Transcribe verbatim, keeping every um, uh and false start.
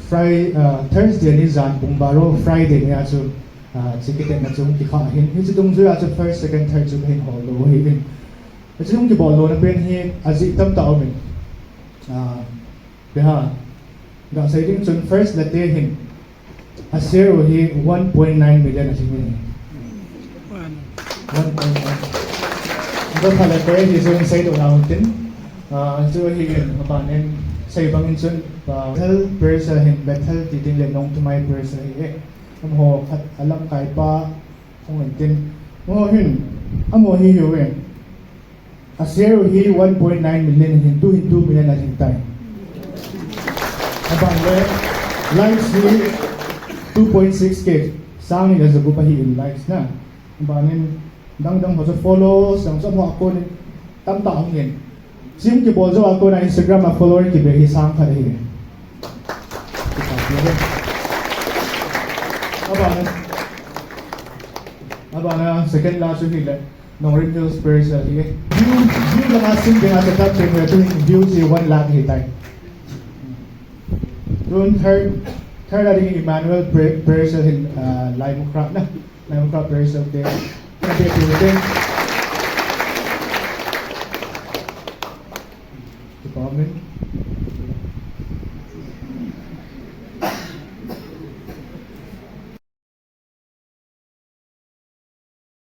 Friday, uh, Thursday ni jan pung baro Friday ni a chu, uh, chi kitepna chu kikha hin. Hiche dungjuia chu first, second, third chu kahin hol lou ahin. Hiche dungjuia kibol louna pen hi ajeh tamtah aumin. Uh, beha, gasei ding chun first late hin a share u hi one point nine million ahi. One point nine. Ado phalate hi chu seidoh nau tin. Ah, chu hi in, abanin, sei bangin chun, pa, Bethel Parish a hin, Bethel ti ding le Nongthymmai Parish ahi e. Amaho khat alamkaipa hung in tin. Amaho hin, amaho hi hiu e. A share u hi one point nine million hin, tu hin two million alhing tai. Aban le, likes hi two point six K, sang ni le jagup ahi in likes na. Abanin, dangdang ho chu follow, sang chu amaho a konin, tamtah hung in. Chim kibol jou a kona Instagram a follower kibe hi sang khat ahi. Abana, abana second la chu hile, Nongrim Hills Parish ahi. View, view langa sim dinga chu tam pen ve tu view chu one lakh ahi tai. Tun third, third a ding Emmanuel Parish ahi, ah, Laimukhra na. Laimukhra Parish te. Kati tu te. Department.